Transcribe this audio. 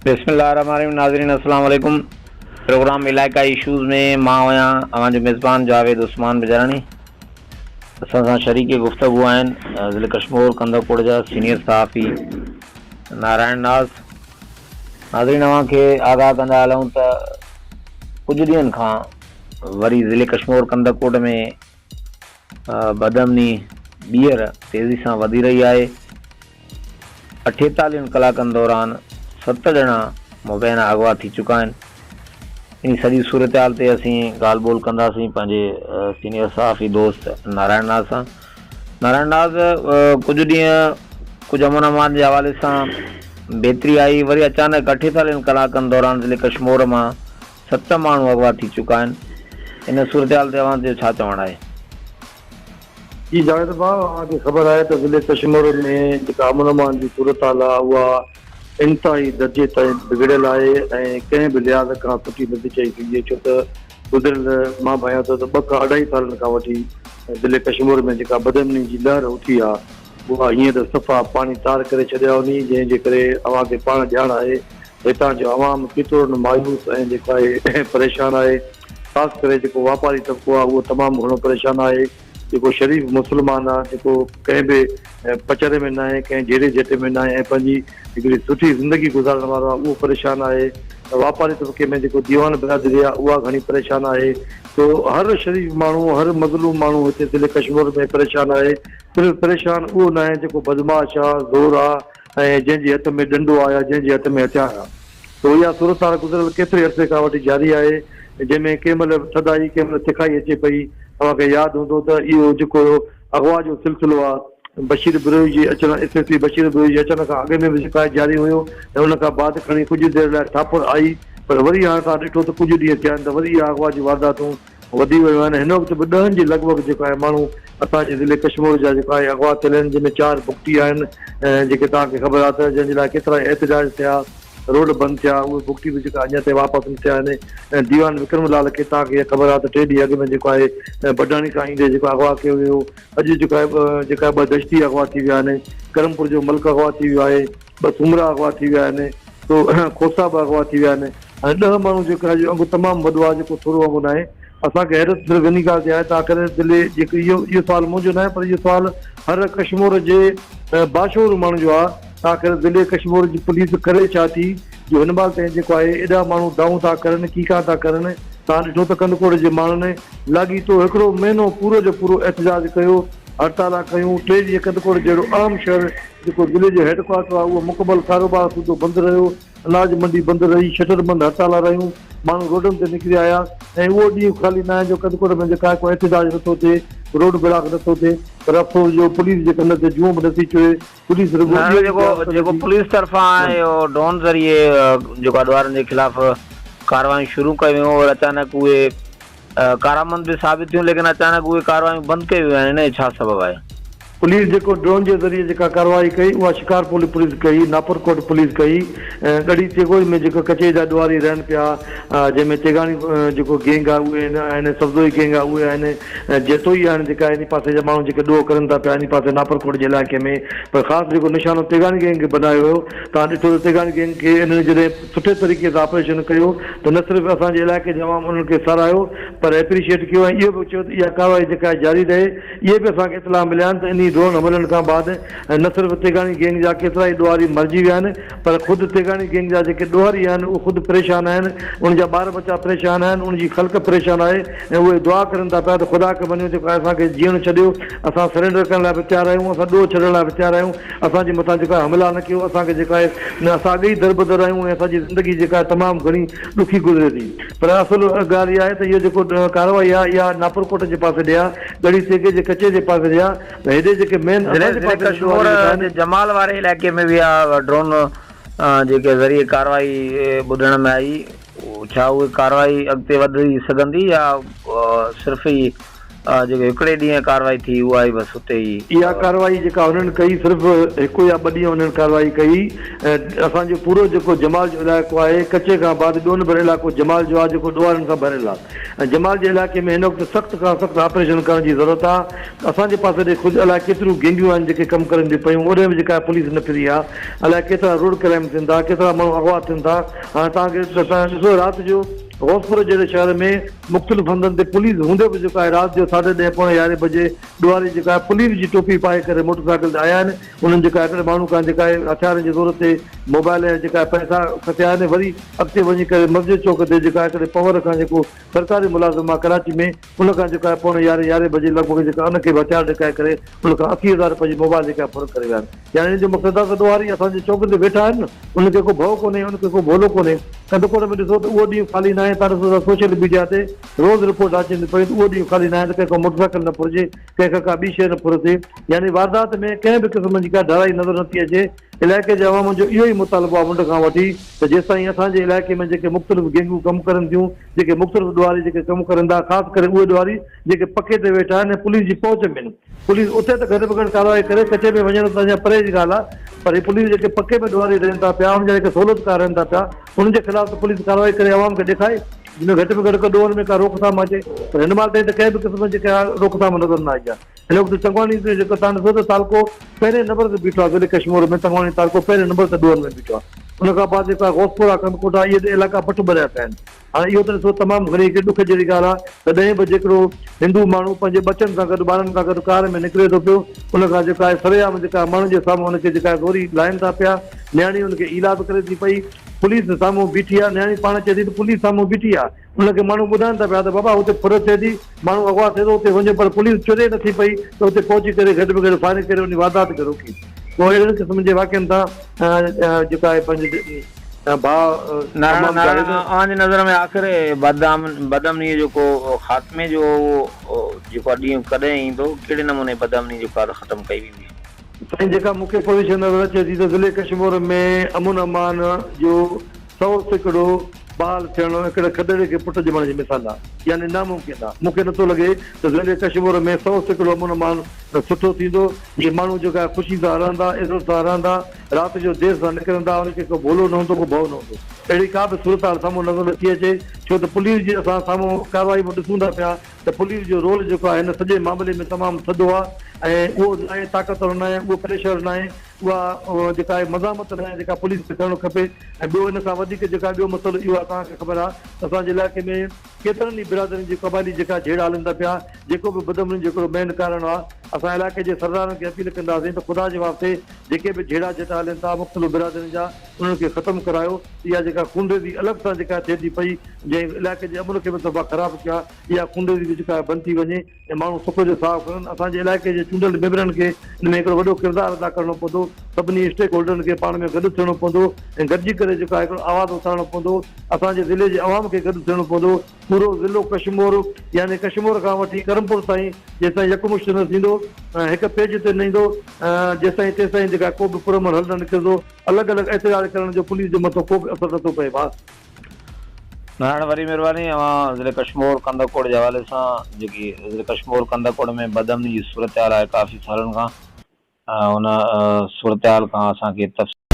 بسم الله الرحمن الرحيم ناظرين السلام عليڪم پروگرام علائقائي اشوز ۾ مان آهيان اوهان جو ميزبان جاويد عثمان بجاراڻي اسان سان شريڪ گفتگو آهن ضلع ڪشمور ڪنڌڪوٽ جا سينيئر صحافي نارائڻ ناز ناظرين اوهان کي آگاهه ڪندا هلون ته ڪجهه ڏينهن کان وري ضلع ڪشمور ڪنڌڪوٽ ۾ بدامني ٻيهر تيزي سان وڌي رهي آهي اٺيتاليهن ڪلاڪن دوران ست ڄڻا مبينا اغوا ٿي چڪا آهن. انهي سڄي صورتحال تي اسين ڳالهه ٻولهه ڪنداسين پنهنجي سينيئر صحافي دوست نارائڻ ناز سان. نارائڻ ناز ڪجهه ڏينهن ڪجهه امن امان جي حوالي سان بهتري آئي وري اچانڪ اٺيتاليهن ڪلاڪن دوران ضلعي ڪشمور مان ست ماڻهو اغوا ٿي چڪا آهن ان صورتحال تي اوهان جو ڇا چوڻ آهي؟ جي جاويد ڀاء اوهان کي خبر آهي ته ضلعي ڪشمور ۾ جيڪا امن امان جي صورتحال آهي اها انتهائي درجي تائين بگڙيل آهي ۽ ڪنهن به لحاظ کان سٺي نٿي چئي سگهجي ڇو ته گذريل مان ڀانيان ٿو ته ٻه کان اڍائي سالن کان وٺي ضلعي ڪشمور ۾ جيڪا بدامني جي لهر اٿي آهي اها هيئن ته صفا پاڻي تار ڪري ڇڏيا انهي جنهن جي ڪري اوهان کي پاڻ ڄاڻ آهي هتان جو عوام ڪيترو نه مايوس ۽ جيڪو آهي پريشان آهي خاص ڪري جيڪو واپاري طبقو آهي اهو تمام گهڻو پريشان آهي، جيڪو شريف مسلمان آهي جيڪو ڪنهن به پچر ۾ ناهي، ڪنهن جهيڙي جهٽي ۾ ناهي ۽ پنهنجي هڪڙي سٺي زندگي گذارڻ وارو آهي اهو پريشان آهي، واپاري طبقي ۾ جيڪو ديوان برادري آهي اها گهڻي پريشان آهي سو هر شريف ماڻهو هر مظلوم ماڻهو هتي ضلعي ڪشمور ۾ پريشان آهي، صرف پريشان اهو ناهي جيڪو بدمعاش آهي، زور آهي ۽ جنهن جي هٿ ۾ ڏنڊو آهي يا جنهن جي هٿ ۾ هٿيار آهي. سو اها صورتحال گذريل ڪيتري عرصي کان وٺي جاري آهي، جنهن ۾ ڪنهن مهل ٿڌائي، ڪنهن مهل تکائي اچي پئي. اوهان کي ياد هوندو ته اهو جيڪو اغوا جو سلسلو آهي، بشير بروهي جي اچڻ، S S P Bashir Brohi جي اچڻ کان اڳ ۾ به جيڪو آهي جاري هيو ۽ ان کان بعد کڻي ڪجهه دير لاء ٺاپر آئي پر وري هاڻ توهان ڏٺو ته ڪجهه ڏينهن ٿيا آهن ته وري اها اغوا جون وارداتون وڌي ويون آهن. هن وقت به ڏهن جي لڳ ڀڳ جيڪو آهي ماڻهو اسان جي ضلعي ڪشمور جا جيڪو آهي اغوا ٿيل آهن جن ۾ چار بگٽي آهن جيڪي توهان کي خبر آهي ته جنهن جي لاء ڪيترائي احتجاج ٿيا روڊ بند ٿيا اهي بگٽي به جيڪا اڃا تائين واپس نه ٿيا آهن ۽ ديوان وڪرم لال کي توهان کي اها خبر آهي ته ٽي ڏينهن اڳ ۾ جيڪو آهي بڊاڻي کان ايندي جيڪو اغوا ڪيو ويو اڄ جيڪو آهي جيڪا ٻه دشتي اغوا ٿي ويا آهن ڪرمپور جو ملڪ اغوا ٿي ويو آهي ٻه سومرا اغوا ٿي ويا آهن تو کوسا به اغوا ٿي ويا آهن هاڻي ڏهه ماڻهو جيڪو آهي جو انگ تمام وڏو آهي جيڪو ٿورو انگ ناهي اسان کي حيرت صرف انهي ڳالهه تي آهي ته آخر ضلعي جيڪو اهو اهو سوال منهنجو ناهي پر اهو سوال هر ڪشمور جي باشعور ماڻهن جو آهي ته آخر ضلعي ڪشمور جي پوليس ڪري ڇا ٿي جو هن مهل تائين جيڪو آهي ايڏا ماڻهو دانهون ٿا ڪرن ڪيڪان ٿا ڪرن توهان ڏٺو ته ڪنڌڪوٽ جي ماڻهن لاڳيتو هڪڙو مهينو پورو جو پورو احتجاج ڪيو هڙتالان ڪيون ٽي ڏينهن ڪنڌڪوٽ جهڙو اهم شهر جيڪو ضلعي جو هيڊ ڪوارٽر آهي اهو مڪمل ڪاروبار سوڌو بند رهيو، اناج منڊي بند رهي، شٽر بند هڙتالا رهيون، ماڻهو روڊن تي نڪري آيا ۽ اهو ڏينهن خالي ناهي جو ڪنڌڪوٽ ۾ جيڪا ڪو احتجاج نٿو ٿئي، روڊ بلاڪ نٿو ٿئي پر افسوس جو پوليس جي ڪن تي جونء به نٿي چوي، پوليس رڳو نه اهو ئي جيڪو قياس ڪري جيڪو ٿي. پوليس طرفان اهو ڊرون ذريعي جيڪو اڏوارن جي خلاف ڪارروايون شروع ڪيون ويون اور اچانڪ اهي ڪارآمد به ثابت ٿيون ليڪن اچانڪ اهي ڪارروايون بند ڪيون ويون آهن ان جو ڇا سبب آهي؟ پوليس جيڪو ڊرون جي ذريعي جيڪا ڪارروائي ڪئي اها شڪارپور پوليس ڪئي، ناپرڪوٽ پوليس ڪئي ۽ ڳڙهي تيغوئي ۾ جيڪو ڪچي جا ڏوهاري رهن پيا جنهن ۾ تيغاڻي جيڪو گينگ آهي اهي آهن، سبزوئي گينگ آهي اهي آهن ۽ جتوئي آهن جيڪا انهي پاسي جا ماڻهو جيڪي ڏوهه ڪرن ٿا پيا انهي پاسي ناپرڪوٽ جي علائقي ۾ پر خاص جيڪو نشانو تيغاڻي گينگ کي بنايو ويو توهان ڏٺو ته تيغاڻي گينگ کي انهن جڏهن سٺي طريقي سان آپريشن ڪيو ته نه صرف اسان جي علائقي جي عوام انهن کي ساراهيو پر ايپريشيئيٽ ڪيو ۽ اهو به چيو ته اها ڪارروائي جيڪا آهي جاري رهي. اهي به اسان کي اطلاع مليا آهن ته انهي ڊرون حملن کان بعد نه صرف تيغاڻي گينگ جا ڪيترائي ڏوهاري مرجي ويا آهن پر خود تيغاڻي گينگ جا جيڪي ڏوهاري آهن اهي خود پريشان آهن انهن جا ٻار ٻچا پريشان آهن انهن جي خلق پريشان آهي ۽ اهي دعا ڪرن ٿا پيا ته خدا کي مڃو جيڪو آهي اسان کي جيئڻ ڇڏيو اسان سرينڊر ڪرڻ لاء به تيار آهيون اسان ڏوهه ڇڏڻ لاء به تيار آهيون اسان جي مٿان جيڪو آهي حملا نه ڪيو اسان کي جيڪو آهي نه اسان اڳي ئي دربدر آهيون ۽ اسان جي زندگي جيڪا آهي تمام گهڻي ڏکي گذري ٿي پر اصل ڳالهه اها آهي ته اهو جيڪو ڪارروائي آهي اها ناپرڪوٽ جي پاسي ڏي آهي ڳڙهي سيگي جي ڪچي جي پاسي ڏي آهي ته هيڏي جيڪي مين ضلعي اسان جي ضلعي پاسي جا ڪشمور ڏوهاري ويٺا آهن. جي جمال واري علائقي ۾ به اها ڊرون جيڪي ذريعي ڪارروائي ٻڌڻ ۾ آئي ڇا اهي ڪارروائي اڳتي وڌي سگهندي يا صرف ئي جيڪو هڪڙي ڏينهن ڪارروائي ٿي اها ئي بس اتي ئي. اها ڪارروائي جيڪا هنن ڪئي صرف هڪ يا ٻه ڏينهن هنن ڪارروائي ڪئي ۽ اسان جو پورو جيڪو جمال جو علائقو آهي ڪچي کان بعد ٻيو نمبر علائقو جمال جو آهي جيڪو ڏوهارين سان ڀريل آهي ۽ جمال جي علائقي ۾ هن وقت سخت کان سخت آپريشن ڪرڻ جي ضرورت آهي اسان جي پاسي ڏي خود الائي ڪيتريون گينگيون آهن جيڪي ڪم ڪرن ٿيون پيون اوڏي به جيڪا پوليس نه ڦري آهي الائي ڪيترا روڊ ڪرائيم ٿين ٿا ڪيترا ماڻهو اغوا ٿين ٿا هاڻي توهان کي توهان ڏسو رات جو غوثپور جهڙي شهر ۾ مختلف هنڌن تي پوليس هوندي به جيڪو آهي رات جو ساڍي ڏهين پوڻي يارهين بجي ڏوهاري جيڪا آهي پوليس جي ٽوپي پائي ڪري موٽر سائيڪل تي آيا آهن انهن جيڪا هڪڙي ماڻهو کان جيڪا آهي هٿيارن جي زور تي موبائل ۽ جيڪا آهي پئسا کسيا آهن وري اڳتي وڃي ڪري مسجد چوڪ تي جيڪا آهي هڪڙي پنور کان جيڪو سرڪاري ملازم آهي ڪراچي ۾ ان کان جيڪا آهي پوڻي يارهين يارهين بجي لڳ ڀڳ جيڪا ان کي به هٿيار ڏيکائي ڪري ان کان 80,000 رپين جي موبائل جيڪا آهي ڦر ڪري ويا آهن يعني ان جو مقصد آهي ته ڏوهاري اسان جي چوڪن تي ويٺا آهن نه انهن کي ڪو ڀؤ ڪونهي انهن کي ڪو ڀولو ڪونهي ڪنڌڪوٽ ۾ ڏسو ته اهو ڏينهن خالي ناهي تان ڏسو ته سوشل ميڊيا تي روز رپورٽ اچن پيون ته اهو ڏينهن خالي ناهي ته ڪنهن کان موٽر سائيڪل نه ڦرجي ڪنهن کان ڪا ٻي شيء نه ڦر ٿئي يعني واردات ۾ ڪنهن به قسم جي ڪا ڍرائي نظر نٿي اچي علائقي جي عوام جو اهو ئي مطالبو آهي منڍ کان وٺي ته جيستائين اسان جي علائقي ۾ جيڪي مختلف گينگون ڪم ڪرن ٿيون جيڪي مختلف ڏوهاري جيڪي ڪم ڪرن ٿا خاص ڪري اهي ڏوهاري جيڪي پڪي تي ويٺا آهن ۽ پوليس جي پهچ ۾ آهن پوليس اتي ته گهٽ ۾ گهٽ ڪارروائي ڪري ڪچي ۾ وڃڻ ته اڃا پري جي ڳالهه آهي پر هي پوليس جيڪي پڪي ۾ ڏوهاري رهن ٿا پيا انهن جا جيڪي سهولتڪار رهن ٿا پيا انهن جي خلاف ته پوليس ڪارروائي ڪري عوام کي ڏيکاري جنهن ۾ گهٽ ۾ گهٽ ڪو ڏوهن ۾ ڪا روڪٿام اچي پر هن مهل تائين ته ڪنهن به قسم جي ڪا روڪٿام نظر نه آئي آهي. هن وقت تنگواڻي جو جيڪو تان ڏسو ته تعلقو پهرين نمبر تي بيٺو آهي ضلعي ڪشمور ۾ تنگواڻي تعلقو پهرين نمبر تي ڏوهن ۾ بيٺو آهي ان کان بعد جيڪو آهي غوثپور آهي ڪنڌڪوٽ آهي اهي علائقا پٺ ڀريا پيا آهن هاڻي اهو ته ڏسو تمام گهڻي هڪڙي ڏک جهڙي ڳالهه آهي ته ڏهين بجي هڪڙو هندو ماڻهو پنهنجي ٻچن سان گڏ ٻارن سان گڏ ڪار ۾ نڪري ٿو پيو ان کان جيڪو آهي سرعام جيڪا ماڻهن جي سامهون ان کي جيڪا آهي زوري لاهين ٿا پيا نياڻي ان کي ايلاز ڪري ٿي پئي پوليس سامهون بيٺي آهي نياڻي پاڻ چئي ٿي ته پوليس سامهون بيٺي آهي ان کي ماڻهو ٻڌائن ٿا پيا ته بابا اتي ڦر ٿئي ٿي، ماڻهو اغوا ٿئي ٿو اتي وڃو پر پوليس چري نه ٿي پئي ته اتي پهچي ڪري گهٽ ۾ گهٽ فائرنگ ڪري انهي واردات کي روڪي. پوء اهڙن قسم جي واقعن تان جيڪو آهي پنهنجي ڀاء نارائڻ تمام نارائڻ جاويد. اوهان جي نظر ۾ آخر بدامنيء جو ڪو خاتمي جو اهو جيڪو آهي ڏينهن ڪڏهن ايندو، ڪهڙي نموني بدامني جيڪو آهي ختم ڪئي ويندي؟ سائين جيڪا مون کي پوزيشن نظر اچي ٿي ته ضلعي ڪشمور ۾ امن امان جو 100% بحال ٿيڻ هڪڙي کدڙي کي پٽ ڄمڻ جي مثال آ يعني ناممڪن آ. مون کي نٿو لڳي ته ضلعي ڪشمور ۾ 100% امن امان سٺو ٿيندو جي ماڻهو جيڪا خوشي سان رهندا عزت سان رهندا رات جو دير سان نڪرندا انهن کي ڪو ڀولو نه هوندو ڪو ڀؤ نه هوندو اهڙي ڪا به صورتحال سامهون نظر نٿي اچي ڇو ته پوليس جي اسان سامهون ڪارروائي مان ڏسون ٿا پيا ته پوليس جو رول جيڪو آهي هن سڄي معاملي ۾ تمام ٿڌو آ ۽ اهو ناهي طاقتور ناهي اهو پريشر ناهي اها جيڪا آهي مزاحمت ناهي جيڪا پوليس کي ڪرڻ کپي ۽ ٻيو ان کان وڌيڪ جيڪا ٻيو مسئلو اهو آهي توهان کي خبر آهي ته اسان جي علائقي ۾ ڪيترن ئي برادرين جي قبائلي جيڪا جهيڙا هلن ٿا پيا جيڪو به بدامني جو هڪڙو مين ڪارڻ آهي اسان علائقي جي سردارن کي اپيل ڪنداسين ته خدا جي واسطي جيڪي به جهيڙا جهٽا هلن ٿا مختلف برادرين جا انهن کي ختم ڪرايو اها جيڪا خونريزي الڳ سان جيڪا ٿئي ٿي پئي جنهن علائقي جي امن کي به دفعا خراب ڪيا اها خونريزي به جيڪا بند ٿي وڃي ۽ ماڻهو سک جو ساهه کڻن، اسان جي علائقي جي چونڊيل ميمبرن کي ان ۾ هڪڙو وڏو ڪردار ادا ڪرڻو پوندو، سڀني اسٽيڪ هولڊرن کي پاڻ ۾ گڏ ٿيڻو پوندو ۽ گڏجي ڪري جيڪو آهي هڪڙو آواز اٿارڻو پوندو، اسان جي ضلعي جي عوام کي گڏ ٿيڻو پوندو، پورو ضلعو ڪشمور يعني ڪشمور کان وٺي ڪرمپور تائين جيستائين يڪمشت نه ٿيندو ۽ هڪ پيج تي نه ايندو جيستائين تيستائين جيڪا ڪو به پرامن حل نه نڪرندو، الڳ الڳ احتجاج ڪرڻ جو پوليس جي مٿو ڪو به اثر نٿو پئي ڀاء. نارائڻ وري مھرباني اوھان ضلعي ڪشمور ڪنڌڪوٽ جي حوالي سان جيڪي ضلعي ڪشمور ڪنڌڪوٽ ۾ بدامني جي صورتحال آھي ڪافي سالن کان ان صورتحال کان اسان کي تفصيل.